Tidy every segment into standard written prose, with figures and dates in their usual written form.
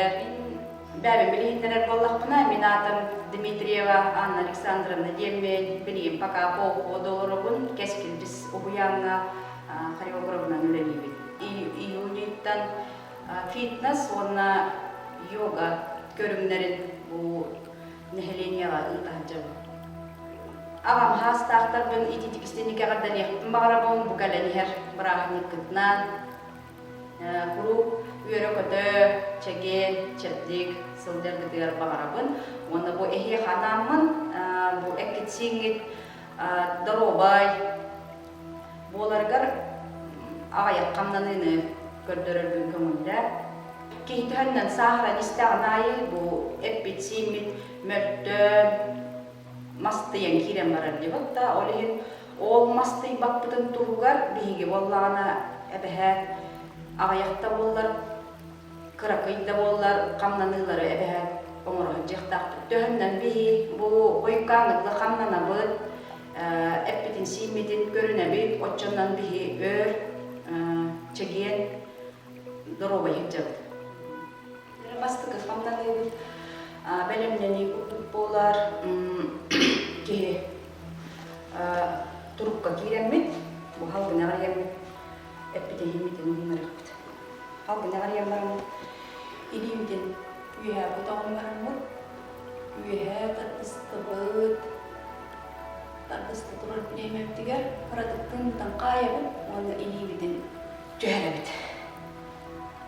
көрүстүлэр. Бэйэбин билиһиннэрэр буоллахпына, мин аатым Дмитриева Анна Александровна диэммин, билигин пока полгода олоробун, Кэскилдьис уһуйааҥҥа хореографынан үлэлиибин. Июньтан фитнес уонна йога көрүҥнэрин бу нэһилиэнньэҕэ ыыта сылдьабын. Аҕам хаастаахтарбын ититик истиҥник эҕэрдэлиэхпин баҕарабын, бу кэлэн иһэр бырааһынньыккытынан куруук үөрэ-көтө, чэгиэн, чэбдик сылдьаргытыгар баҕарабын. Уонна бу эһиэхэ анааммын, бу эккит-сииҥҥит доруобай буоларыгар аҕыйах хамнаныыны көрдөрөргүн көҥүллээ. Киһи төһөннөн сааһыран истэҕин аайы бу эппит-сииммит мөлтөөн, мастыйан киирэн барар диэбит да, ол иһин ол мастыйбаппытын туһугар биһиги буоллаҕына эбэһээт аҕыйах да буоллар, кыракый да буоллар хамнаныылары эбэһээт оҥоро сылдьыахтаахпыт. Төһөннөн биһи бу хойуккааҥҥытла хамнанабыт, эппитин-сииммитин көрүнэбит, оччонон биһи өр, чэгиэн, доруобай сылдьабыт. Бастакы хамнаныыбыт бэлэмнэнии курдук буолар киһи турукка киирэммит, бу халгын аҕыйаммыт, эппитин-иһиммитин уһуннарыахпыт. Халгын аҕыйан бараммыт, илиибитин үөһээ көтөҕөн бараммыт, үөһээ тардыстыбыт, тардыста турар бириэмэбитигэр кыратык тыыммытын хаайабыт уонна илиибитин түһэрэбит.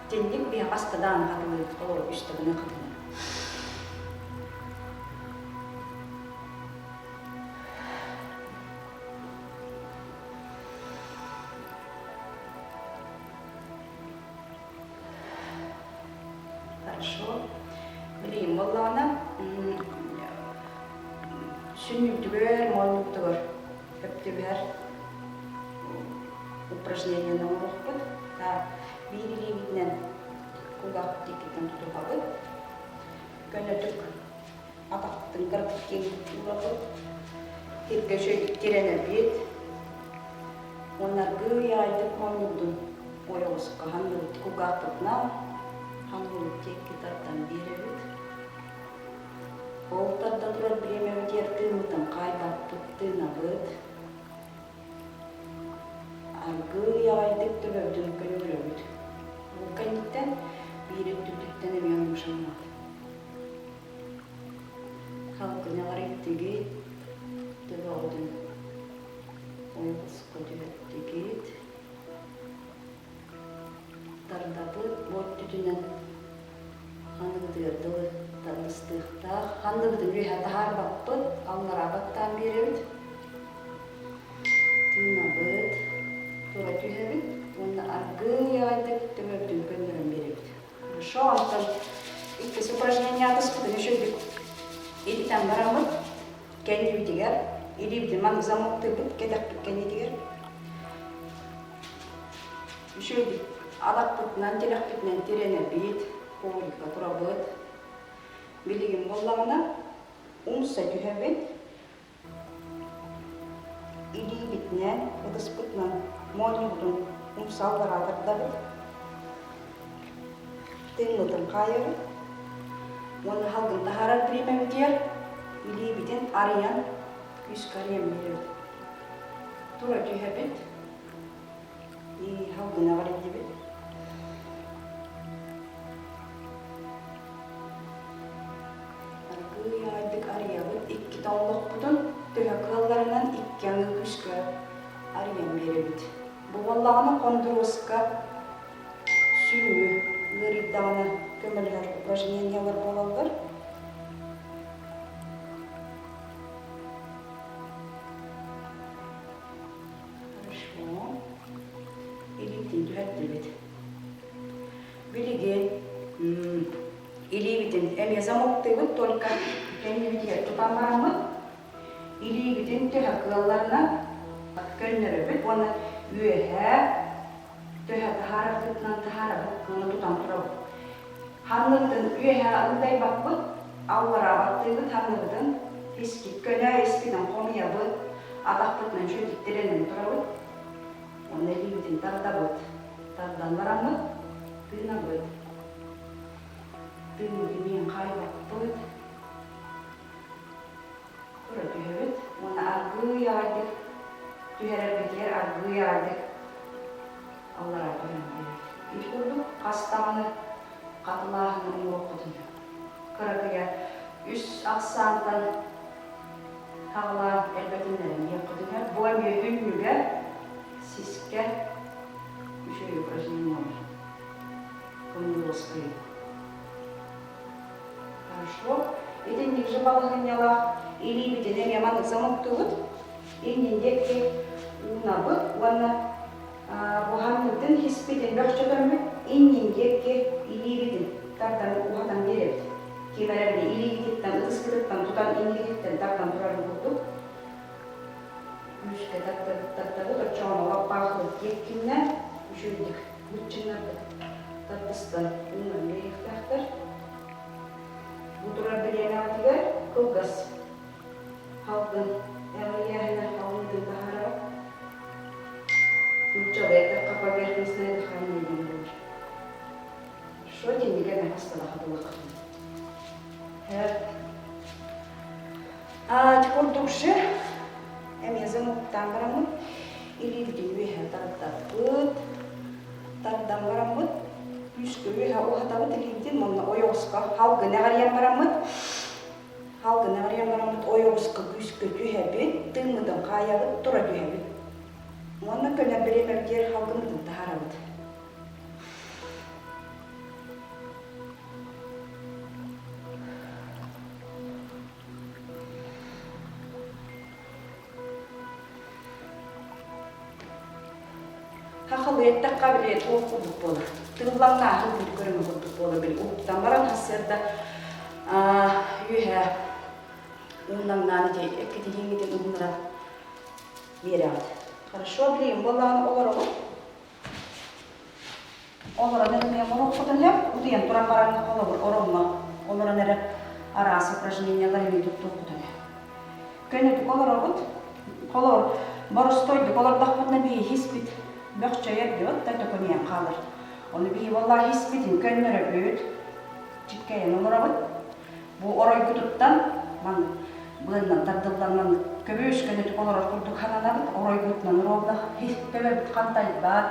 Итинник биһэҕэс тадаан хатылыыбыт, олору үстэ гына хатылыыбыт. Хорошо. Билигин буоллаҕына, сүнньүбүтүгэр, моонньубутугар сөп түбэһэр упражнениены оҥоруохпут. Так, биир илиибитинэн кулгаахпыт диэкиттэн тутуһабыт. Көнөтүк атахпытын кыратык киэҥ уурабыт. Сиргэ үчүгэйдик тирэнэбит. Уонна аргыый аайдык моонньубутун ойоҕоско ханныбыт кулгаахпытынан ханныбыт диэки тардан биэрэбит. Ол тарда турар бириэмэбитигэр тыыммытын хаайбаппыт, тыынабыт. Аргыый аҕайдык төбөбүтүн көннөрөбүт. Ол кэнниттэн биир өттүбүтүттэн эмиэ оннук Халгынаҕар иттигит, төбөҕүтүн ойоҕоско түһэрдигит. Тардабыт бу өттүтүнэн ханныбытыгар дылы тардыстыахтаах. Ханныбытын үөһэ таһаарбаппыт, аллараа баттаан биэрэбит. Тыынабыт, тура түһэбит уонна аргыый аҕайдык төбөбүтүн көннөрөн биэрэбит. Хорошо, онтон иккис упражнение атыспытын үчүгдүк илитэн бараммыт, кэннибитигэр илиибитин маннык замоктыырбыт кэтэхпит кэннитигэр үчүгэйдик атахпытынан, тилэхпитинэн тирэнэбит, коврикка турабыт. Билигин буоллаҕына умса түһэбит, Илиибитинэн, ытыспытынан моонньубутун умса аллараа тардабыт, тыыммытын хаайабыт уонна салгын таһаарар бириэмэбитигэр илиибитин арыйан күүскэ арыйан биэрэбит. Тура түһэбит, салгын аҕырыйдыбыт. Аргыый аҕайдык арыйабыт, иккитэ оллохпутун төһө кыалларынан икки аҥыы күүскэ арыйан биэрэбит. Бу буоллаҕына хондуруоска сүнньү ыарыйдаҕына көмөлөһөр упражнениелар буолаллар. Хорошо. Илиитин түһэрдибит. Билигин илиибитин эмиэ замоктыыбыт, только кэннибитигэр тутан бараммыт, илиибитин төһө кыалларынан көннөрөбүт уонна үөһээ төһө таһаарарбытынан таһаарабыт уонна тутан турабыт. Ханныбытын үөһээ ылдайбаппыт, аллараа баттыыбыт, ханныбытын испит көнө испитин хомуйабыт, атахпытынан үчүгэйдик тирэнэн турабыт уонна илиибитин тардабыт. Тардан бараммыт, тыынабыт. Тыыммытын хаайбаппыт. Тура түһэбит уонна аргыый аҕайдык түһэрэрбитигэр аргыый аҕайдык аллараа түһэн биэрэбит. Ити курдук хас даҕаны хатылааһыны оҥоруоххутун кыракыйа үс ахсаантан хаҕылаан элбэтиннэрэн иһиэххитигэр бу эмиэ түннүгэ сискэ үчүгэй упражнение буолар. Кондиловскай. Хорошо. Итинник же балаһыанньалаах илиибитин эмиэ маннык замоктуубут. Иннин диэки уунабыт уонна буһаннытын хиспитин бөхчөтөммүт иннин диэки илиибитин тардан уһатан биэрэбит. Ким эрэ били илиигититтэн, ытыскытыттан тутан иннигититтэн тардан турарын курдук күүскэ тардабыт, оччоҕуна лаппаахыбыт диэккиннэ үчүгэйдик быччыҥнарбыт тардыстан уунан биэриэхтээхтэр. Бу турар бириэмэҕитигэр кылгас халгын эҕирийээһинэ халыҥытын таһаарабыт. Нууччалыы эттэххэ поверхностное дыхание диэн буолар. Что итинник эмэ хасталаха булаххытын. Ити курдук же эмиэ замоктаан бараммыт илиибитин үөһэ тардабыт. Тардан бараммыт күүскэ үөһэ уһатабыт илиибитин уонна ойоҕоско халгын эҕэрийэн бараммыт халгын эҕэрийэн бараммыт ойоҕоско күүскэ түһэбит, тыыммытын хаайабыт, тура түһэбит. Уонна көнөр бириэмэбитигэр халгыммытын таһаарабыт. Хахалыы эттэххэ били туох курдук буолар. Тыыллаҥнааһын курдук көрүҥэ курдук буолар. Били уһуктан баран сарсыарда үөһэ ууннаҥнаан ити эккитиһииҥҥитин уһуннаран биэрэҕит. Хорошо, билигин буоллаҕына олоробут. Олорон эмиэ оҥоруоххутун сөп, утуйан туран бараҥҥа холобур ороҥҥо олорон эрэ араас упражнениелар эмиэ туттуоххутун сөп. Көнөтүк олоробут, холобур, боростуойдук олордохпутуна биһи испит бөхчөйөр диэт да төкөнүйэн хаалар. Ону биһи буоллаҕа испитин көннөрөбүт, чиккэйэн олоробут. Бу оройгутуттан маннык быаннан тардыллан маннык көбүс көнөтүк олорор курдук сананабыт. Оройгутунан ровно төбөбүт хантайбат,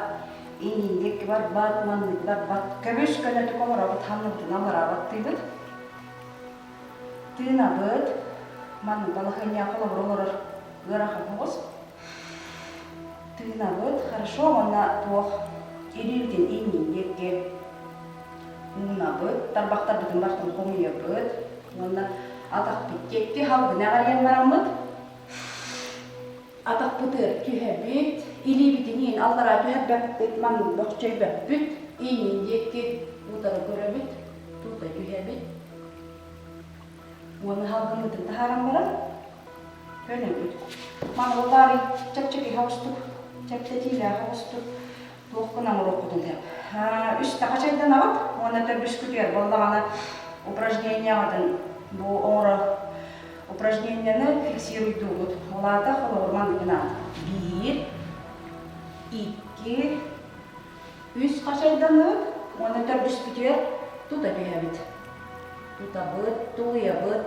иҥин диэки барбат, маннык барбат. Көбүс көнөтүк олоробут, ханныбытын аллараабаттыыбыт. Тыынабыт, маннык балаһыанньаҕа холобур олорор ыарахан соҕус. Тыынабыт, хорошо уонна туох илиибитин иҥнин диэки уунабыт, тарбахтарбытын барытын хомуйабыт уонна атахпыт диэки халгын эҕэрийэн бараммыт атахпытыгар түһэбит, илиибитин иин аллараа түһэрбэппит, маннык бөхчөйбөппүт, иинин диэки утары көрөбүт, тута түһэбит уонна халгыммытын таһааран баран көнөбүт. Маны баары чэпчэки соҕустук, чэпчэтиилээх соҕустук туох гынан оҥоруоххутун сөп. Үс хачайданаҕыт уонна төрдүскүтүгэр буоллаҕына упражнениеҕытын бу оҥоро упражнениены фиксируйдуугут. Ол аата холобур маннык гынаҕыт. Биир, икки, үс хачайданабыт уонна төрдүспүтүгэр тута түһэбит. Тутабыт, тулуйабыт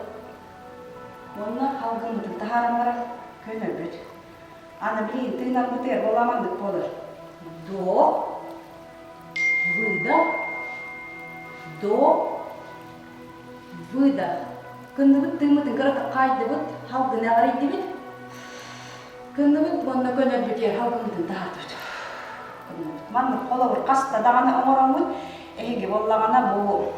уонна халгыммытын таһааран баран көнөбүт. Аны билигин тыынарбытыгар буолла маннык буолар. До, выдох, до, выдох. Кынныбыт тыыммытын кыратык хаайдыбыт, халгын эҕэрийдибит. Кынныбыт уонна көнөрбүтүгэр халгыммытын таһаардыбыт. Кынныбыт. Маннык холобур хаста даҕаны оҥороммут, эһиги буоллаҕына бу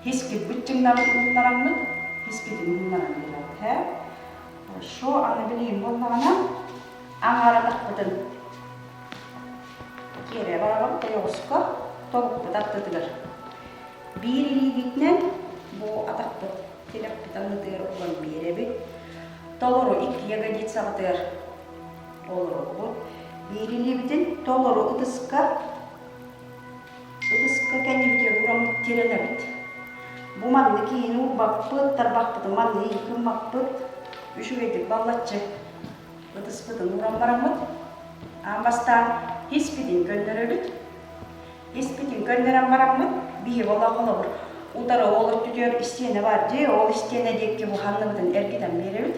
хискит быччыҥнарын ууннараммыт, хискитин ууннаран биэрэбит, һэ? Хорошо, аны билигин буоллаҕына аҥаар атахпытын киэрэ барабыт ойоҕоско тобукпут аттытыгар. Биир илиибитинэн бу атахпыт тилэхпит аннытыгар уган биэрэбит. Толору икки ягодицаҕытыгар олоробут. Биир илиибитин толору ытыска Ытыска кэннибитигэр ураммыт тирэнэбит. Бу маннык иини уурбаппыт, тарбахпытын маннык иин гыммаппыт. Үчүгэйдик баллаччы ытыспытын ууран бараммыт. Аан бастаан испитин көннөрөбүт. Испитин көннөрөн бараммыт, биһи буола холобур. Утары ол өттүтүгэр истиэнэ баар дии, ол истиэнэ диэки бу ханныбытын эргитэн биэрэбит.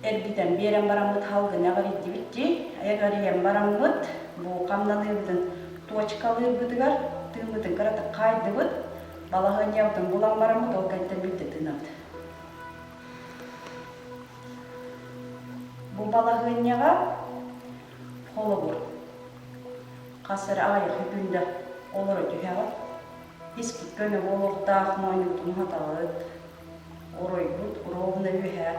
Эргитэн биэрэн бараммыт халгын эҕирийдибит дии. Эҕирийэн бараммыт бу хамнаныыбытын точкалыырбытыгар тыыммытын кыратык хаайдыбыт. Балаһыанньабытын булан бараммыт ол кэнниттэн биирдэ тыынабыт. Бу балаһыанньаҕа холобур хас эрэ аҕыйах күндэ олоро түһэҕит. Испит көнө буолуохтаах моонньуутун уһатаҕыт, оройбут ровно үөһэ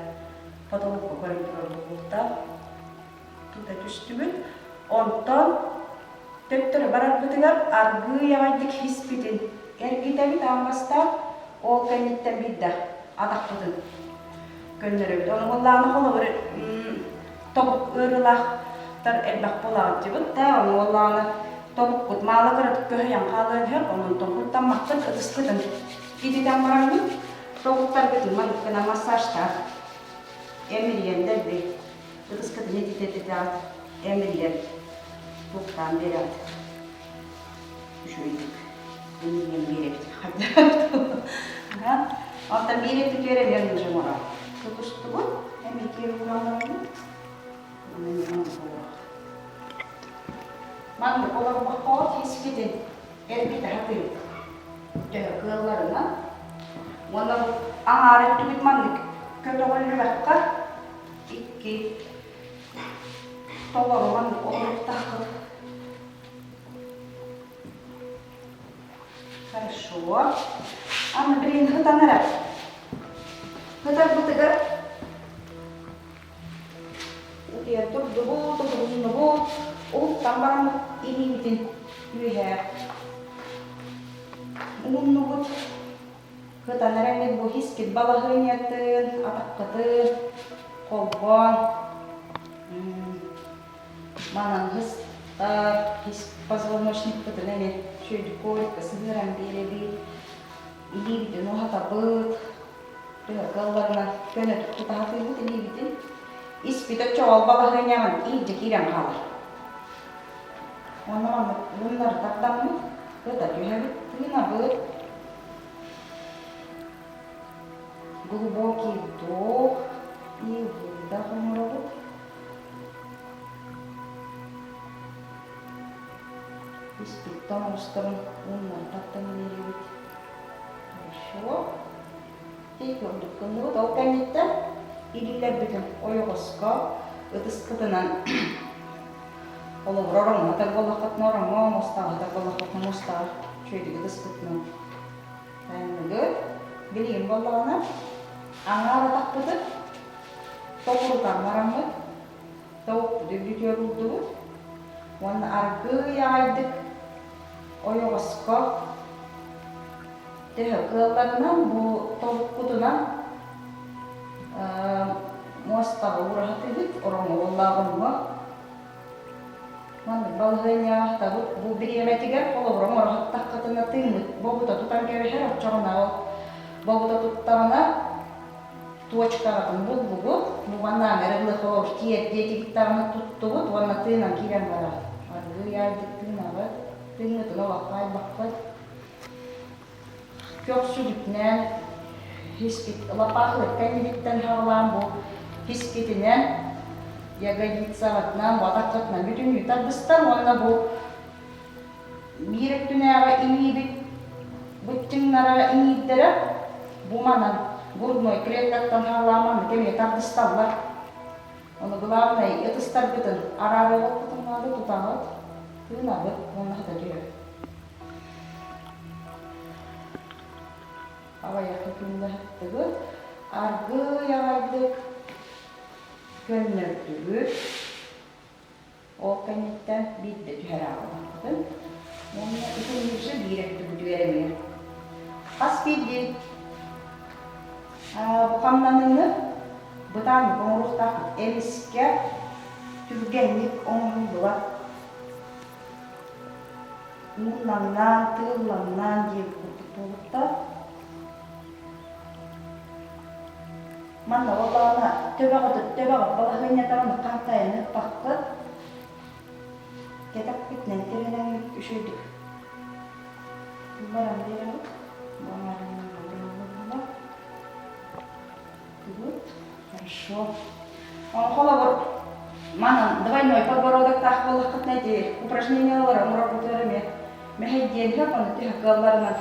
потолокка көрөн турар буолуохтаах. Тута түстүбүт. Онтон төттөрү барарбытыгар аргыый аҕайдык испитин эргитэбит аан бастаан, ол кэнниттэн биирдэ атахпытын көннөрөбүт. Ону буоллаҕына холобур тобук ыарыылаахтар элбэх буолааччыбыт да, ону буоллаҕына тобуккут маала кыратык көһүйэн хаалыан сөп, онон куттаммаккыт ытыскытын ититэн бараҥҥыт тобуктаргытын маннык гына массажтаах эмирийэн дэлби ытыскытын ититэ-ититэҕит эмирийэн туохтаан биэрэҕит үчүгэйдик эмирийэн биэрэбит хайдах Онтон биир өттүтүгэр эмиэ ылдьа оҥорор. Тутустубут, эмиэ киэр ууран барабыт. Маннык олорбоххо испитин эргитэ сатыыбыт. Төһө кыалларынан. Уонна бу аҥаар өттүбүт маннык көтөҕүллүбэххэ икки толору маннык олоруохтааххыт. Хорошо. Аны билигин хытан эрэ. Хытарбытыгар утуйан турдубут, уһуннубут, уһуктан бараммыт илиибитин үөһээ ууннубут. Хытан эрэммит бу хискит балаһыанньатын, атаххытын холбоон Манан хыстар, хис позвоночникпытын эмиэ үчүгэйдик коврикка сыһыаран биэрэбит, илиибитин уһатабыт, төһө кыалларынан көнөтүк тута сатыыбыт илиибитин. Испит оччоҕо балаһыанньаҕын иһирдьэ киирэн хаалар. Уонна маннык ууннары тардаммыт, ыта түһэбит, тыынабыт. Глубокий вдох и выдох оҥоробут. Испиттэн оҥостон ууннары таттан биэрэбит. Хорошо. Ити курдук гынныбыт. Ол кэнниттэн илиилэрбитин ойоҕоско ытыскытынан холобур ороҥҥо ытар буоллаххытына ороҥҥо, муостаҕа ытар буоллаххытына муостаҕа үчүгэйдик ытыскытынан тайанныгыт. Билигин буоллаҕына аҥаар атахпытын токурутан бараммыт Тобукпут үрдүтүгэр уурдубут уонна аргыый аҕайдык ойоҕоско төһө кыалларынан бу тобуккутунан муостаҕа уура сатыыбыт, ороҥҥо буоллаҕа ороҥҥо. Маннык балаһыанньаҕа сатабыт. Бу бириэмэтигэр холобура оҥоро сыттаххытына тыыммыт бобута тутан кэбиһэр, оччоҕуна ол бобута туттаҕына Туочукаҕытын буллугут, бу маннаан эрэ тиэрдиэ тигиттаҕына туттубут уонна тыынан киирэн бараҕыт. Аргыый аайдык тыынаҕыт, тыыҥҥытын олох хаайбаккыт. Көхсүгүтүнэн хиспит лапаахыт кэннигиттэн хаҕылаан бу хискитинэн ягодицаҕытынан, батаххытынан бүтүннүү тардыстар уонна бу Биир өттүнээҕи иҥиибит быччыҥнара иҥиирдэрэ бу манан грудной клеткаттан хаалаан маннык эмиэ тардысталлар. Ону главное ытыстаргытын араарыахпытын наада тутаҕыт, тыынабыт уонна хата түһэр. Аҕыйах күннэһиттибит, аргыый аҕайдык көннөрдүбүт. Ол кэнниттэн биирдэ түһэр аҕалбаппытын уонна итиннииргэ биир өттүбүтүгэр эмиэ хас биирдии бу хамнаныыны бытааннык оҥоруохтаахпыт. Эмискэ түргэнник оҥоһуллубат. Муннаҥнаан, тыыллаҥнаан диэбит курдук буолуохтаах. Манна буоллаҕына төбөҕүт төбөҕүт балаһыанньатаҕын хантайан ыппаккыт, кэтэхпитинэн тирэнэҥҥит үчүгэйдик. Баран биэрэбит. Хорошо. Холобур, манан двойной подбородоктаах буоллаххытына ити упражнениялар оҥороргутугар эмиэ мэһэйдиэн сөп, ону төһө кыалларынан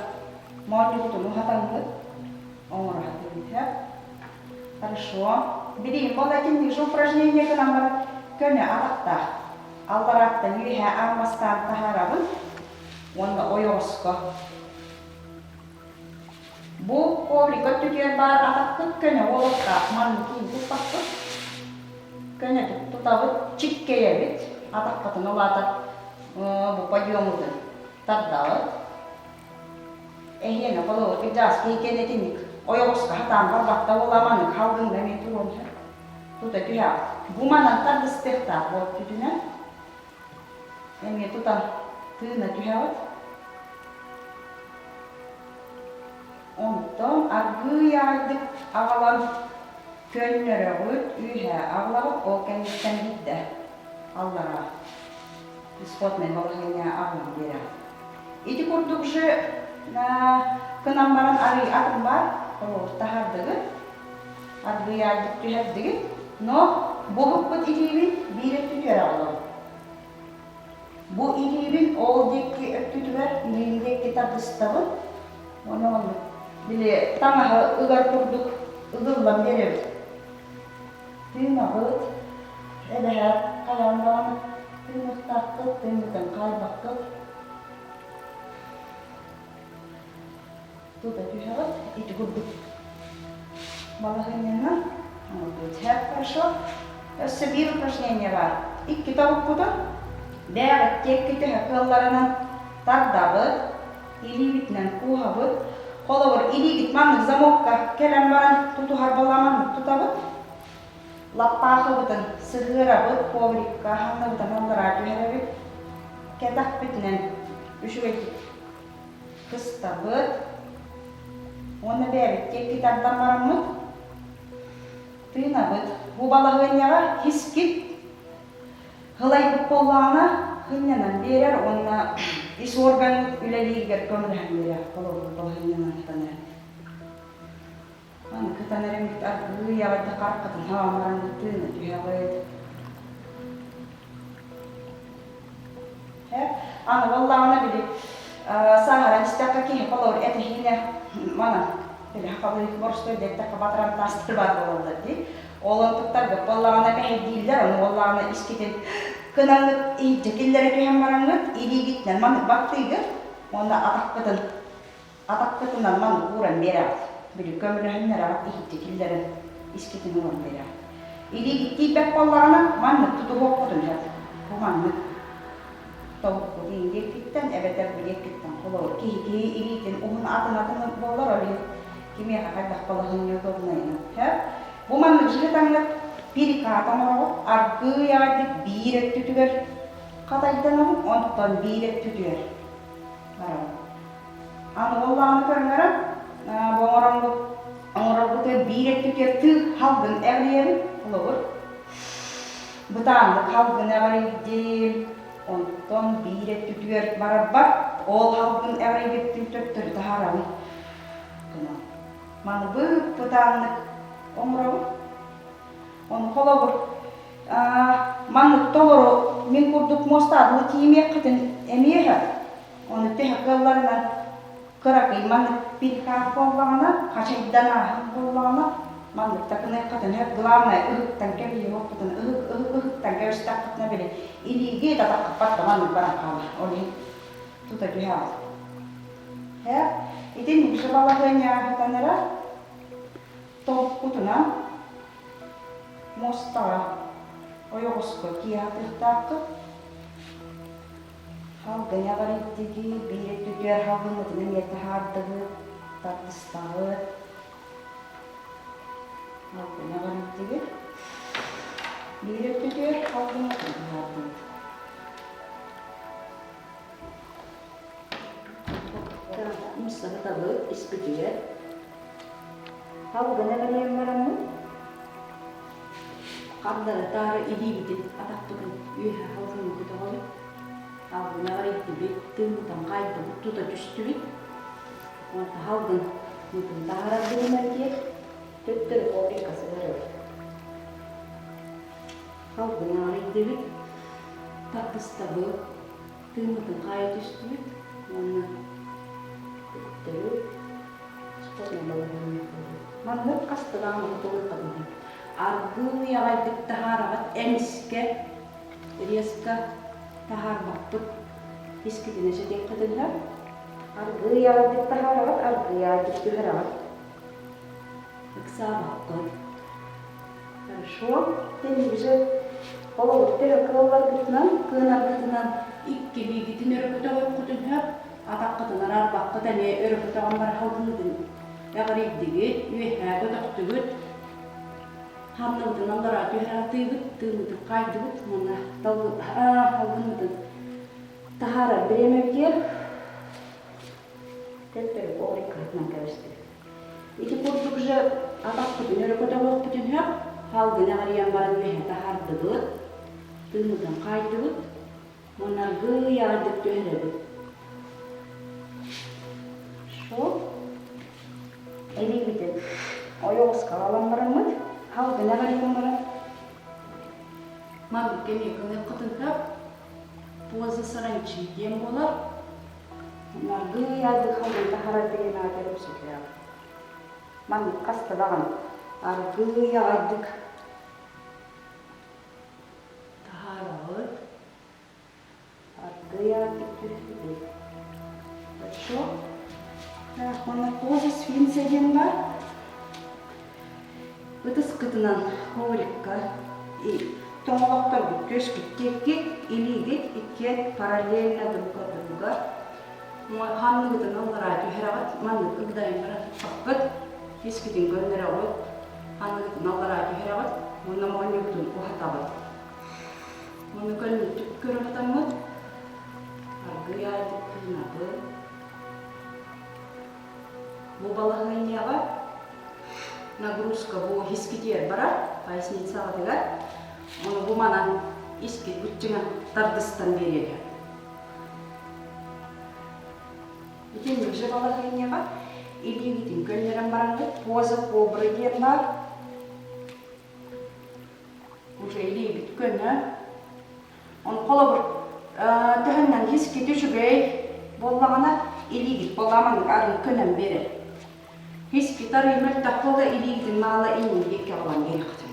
моонньугутун уһатаҥҥыт оҥоро сатыыбыт сөп. Хорошо. Билигин буолла итинник же упражнение гынан баран көнө атахтаах алларааттан үөһээ аан бастаан таһаарабын уонна ойоҕоско Бу коврик өттүтүгэр баар атахпыт көнө уолуктаах маннык иин туппаппыт. Көнөтүк тутабыт, чиккэйэбит, атахпытын улаатар бу подъемутун тардабыт. Эһиэнэ холобур кырдьаҕас киһи кэннитинник ойоҕоско хатаан барбатта буолла маннык халгыҥҥа эмиэ туруон сөп. Тута түһэҕит. Бу манан тардыстыахтаах бу өттүтүнэн. Эмиэ тутан тыына түһэҕит. Онтон аргыый аҕайдык аҕалан көннөрөҕүт, үөһээ аҕалаҕыт, ол кэнниттэн биирдэ аллараа исходнай балаһыанньа аҕалан биэрэҕит. Ити курдук же кынан баран арый атын баар, холобур таһаардыгыт, аргыый аҕайдык түһэрдигит, но буһуппут илиибин биир өттүтүгэр аҕалабыт. Бу илиибин ол диэки өттүтүгэр илиим диэки тардыстабын. Уонна оннук били таҥаһы ыгар курдук ыгыллан биэрэбит. Тыынабыт, эбэһээт хайаан даҕаны тыыныахтаахпыт, тыыммытын хаайбаккыт. Тута түһэҕит, ити курдук балаһыанньанан оҥорбут. Хорошо. Өссө биир упражнение баар. Икки тобуккутун бэйэҕит диэки төһө кыалларынан тардабыт, илиибитинэн кууһабыт. Холобур, илиигит маннык замокка кэлэн баран тутуһар буолла маннык тутабыт. Лаппаахыбытын сыһыарабыт, коврикка ханныбытын аллараа түһэрэбит. Кэтэхпитинэн үчүгэйдик кыстабыт уонна бэйэбит диэки тардан бараммыт тыынабыт. Бу балаһыанньаҕа хискит һылайбыт буоллаҕына сынньанан биэрэр уонна ис уоргаҥҥыт үлэлииргэр көмөлөһөн биэрэр. Холобур, балаһыанньанан сытан эрэн. Аны кытан эрэҥҥит аргыый аҕайда хараххытын хаҕан бараҥҥыт тыына түһэҕит. Аны буоллаҕына били сааһыран истэххэ киһи холобур этэһиинэ манан били хахалыы боростуой диэттэххэ батаран таастар баар буолаллар дии. Ол онтуктаргыт буоллаҕына мэһэйдииллэр, ону буоллаҕына искитин кынаҥҥыт иһирдьэ киллэрэ түһэн бараҥҥыт илиигитинэн маннык баттыыгыт уонна атаххытын атаххытынан маннык ууран биэрэҕит. Били көмөлөһүннэрэҕит иһирдьэ киллэрэн искитин ылан биэрэҕит. Илиигит тиийбэт буоллаҕына маннык тутуһуоххутун сөп. Бу маннык тобуккут иин диэккиттэн эбэтэр бу диэккиттэн холобур киһи киһи илиитин уһун атын атын буолар ол иһин кимиэхэ хайдах балаһыанньа удобнайынан сөп. Бу маннык жыһытаҥҥыт перекат оҥороҕут аргыый аҕайдык биир өттүтүгэр хатайданабыт онтон биир өттүтүгэр барабыт. Аны буоллаҕына көрүҥ эрэ, бу оҥороҥҥут оҥороргутугар биир өттүтүгэр тыы халгын эҕирийэбит, холобур. Бытааннык халгын эҕирийдим, онтон биир өттүтүгэр барарбар ол халгын эҕирийбиппин төттөрү таһаарабын. Гынан. Маны бып-бытааннык оҥоробут. Ону холобур, маннык толору мин курдук муостаабылы тиийимиэххитин эмиэ сөп. Ону төһө кыалларынан кыракый маннык перекат буоллаҕына, хачайдан ааһар буоллаҕына, маннык такыныаххытын сөп. Главное ыһыктан кэбиһиэххитин, ыһык ыһык ыһыктан кэбистэххитинэ били илиигит атаххыппат да маннык баран хаалар. Ол иһин тута түһэҕит. Һэ, итинник же балаһыанньаҕа сытан эрэ тобуккутунан муостаҕа ойоҕоско тиийэ сатыахтааххыт. Халгын эҕэрийдигит, биир өттүтүгэр халгыммытын эмиэ таһаардыгыт, тардыстаҕыт. Халгын эҕэрийдигит, биир өттүтүгэр халгыммытын таһаардыгыт. Умсаһытабыт испитигэр халгын эҕэрийэн бараммыт Хардары таары илиибитин, атахпытын үөһэ халҕаҥҥа көтөҕөбүт. Алгын эҕэрийдибит, тыыммытын хаайдыбыт, тута түстүбүт. Халгын мытын таһаарар бириэмэтигэр төттөрү коврикка сыһыарабыт. Халгын аарыйдыбыт, тардыстабыт, тыыммытын хаайа түстүбүт уонна төттөрү спортнай балаһыанньа Маннык хастылаан утулуйхатын Аргыый аҕайдык таһаараҕыт эмискэ резко таһаарбаппыт искитинэ сэтиэххитинэ аргыый аҕайдык таһаараҕыт аргыый аҕайдык түһэрэҕит ыксаабаккыт хорошо тэнигже холобур төһө кыалларгытынан кыанаргытынан икки илиигитин өрө көтөҕүөххүтүн сөп атаххытын араарбаккыт эмиэ өрө көтөҕөн бара сылдьыҥытын эҕирийдигит үөһээ көтөхтүгүт Хамнабытын аллараа түһэрэ сатыыбыт, тыыммытын хаайдыбыт уонна салгыммытын таһаарар бириэмэбитигэр төттөрү ковриккытынан кэбистибит. Ити курдук же атахпытын өрө көтөҕүөхпүтүн сөп, салгын эҕирийэн баран үөһэ таһаардыбыт, тыыммытын хаайдыбыт уонна аргыый аҕайдык түһэрэбит. Шо? Илиибитин ойоҕоско аҕалан бараммыт, халгын эҕэрийэн баран Маннык эмиэ гыныаххытын сөп. Поза саранчи диэн буолар. Аргыый ардыы халгын таһаарар бириэмэҕэ кэлэпситиэҕэ. Маннык хаста даҕаны аргыый аҕайдык Таһаараҕыт. Аргыый аҕайдык түһүбүт. Хорошо. Так, уонна поза сфинкса диэн баар. Ытыскытынан коврикка тоҥолохторгут түөскүт диэки, илиигит иккиэн параллельно друг от друга. Ханныгытын аллараа түһэрэҕит, маннык ыгдайан баран туппаккыт, искитин көннөрөҕүт, ханныгытын аллараа түһэрэҕит уонна моонньугутун уһатаҕыт. Ону көннүктүк көрө сатаммыт, аргыый аайдык тыынабыт. Бу балаһыанньаҕа нагрузка бу искитиэр барар, поясницаҕытыгар. Ону бу манан искит быччыҥа тардыстан биэриэҕэ. Итинник же балаһыанньаҕа илиигитин көннөрөн бараҥҥыт поза кобры диэн баар. Уже илиибит көнө. Ону холобур, төһөннөн хискит үчүгэй буоллаҕына, илиигит буоллаҕына арыы көнөн биэрэр. Хискит арыы мөлтөх буолла илиигитин маала иннин диэки аҕалан биэриэххитин.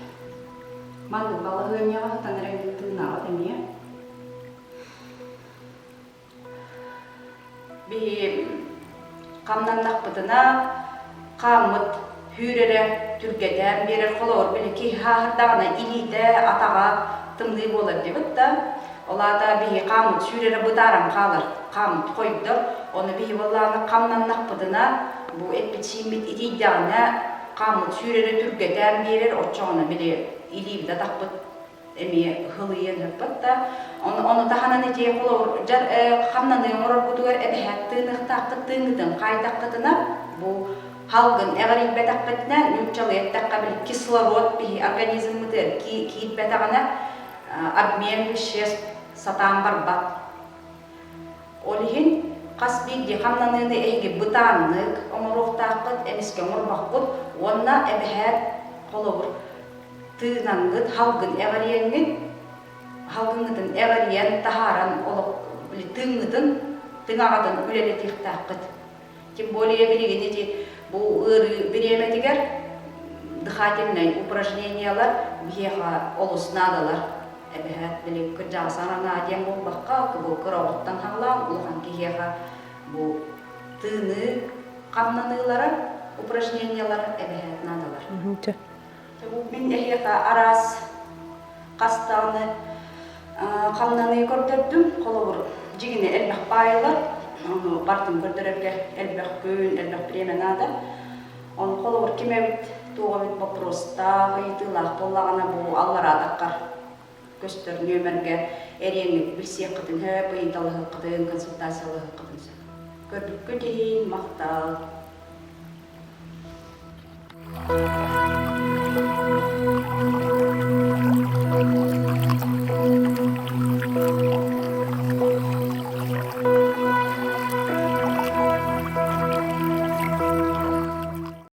Маннык балаһыанньаҕа сытан эрэ тыынаҕыт эмиэ. Биһи хамнаннахпытына хааммыт сүүрэрэ түргэтээн биэрэр холобур били киһи хааһырдаҕына илиитэ атаҕа тымныы буолар диэбит да ол аата биһи хааммыт сүүрэрэ бытааран хаалар хааммыт хойдор ону биһи буоллаҕына хамнаннахпытына бу эппит-сииммит итийдэҕинэ хааммыт сүүрэрэ түргэтээн биэрэр оччоҕуна били илиибит атахпыт эмиэ ыһылыйыан сөппөт да ону таһынан ити холобур дьар хамнаныы оҥороргутугар эбэһээт тыыныахтааххыт тыыҥҥытын хаайдаххытына бу халгын эҕирийбэтэххитинэ нууччалыы эттэххэ били кислород биһи организммытыгар киирбэтэҕинэ обмен веществ сатаан барбат ол иһин хас биирдии хамнаныыны эһиги бытааннык оҥоруохтааххыт эмискэ оҥорбоккут уонна эбэһээт холобур тыынаҥҥыт, халгын эҕэрийэҥҥит, халгыҥҥытын эҕэрийэн таһааран олох тыыҥҥытын, тыҥаҕытын үлэлэтиэхтээххит. Тем более билигин ити бу ыарыы бириэмэтигэр дыхательнай упражнениялар биһиэхэ олус наадалар. Эбэһээт били кырдьаҕас аранаа диэн буолбакка, бу кыра оҕоттон хаалаан улахан киһиэхэ бу тыыныы хамнаныылара, упражнениялар эбэһээт наадалар. Мин эһиэхэ араас хас даҕаны хамнаныы көрдөрдүм. Холобур, дьигини элбэх баайылар, ону барытын көрдөрөргө элбэх күн, элбэх бириэмэ наада. Ону холобур, ким эбит, туох эбит боппуруостаах, ыйытыылаах буоллаҕына бу аллараатаххар көстөр нүөмэргэ эриэҥҥит билсиэххитин сөп, ыйыталаһыаххытын, консультациялаһыаххытын сөп. Көрбүккүт иһин махтал.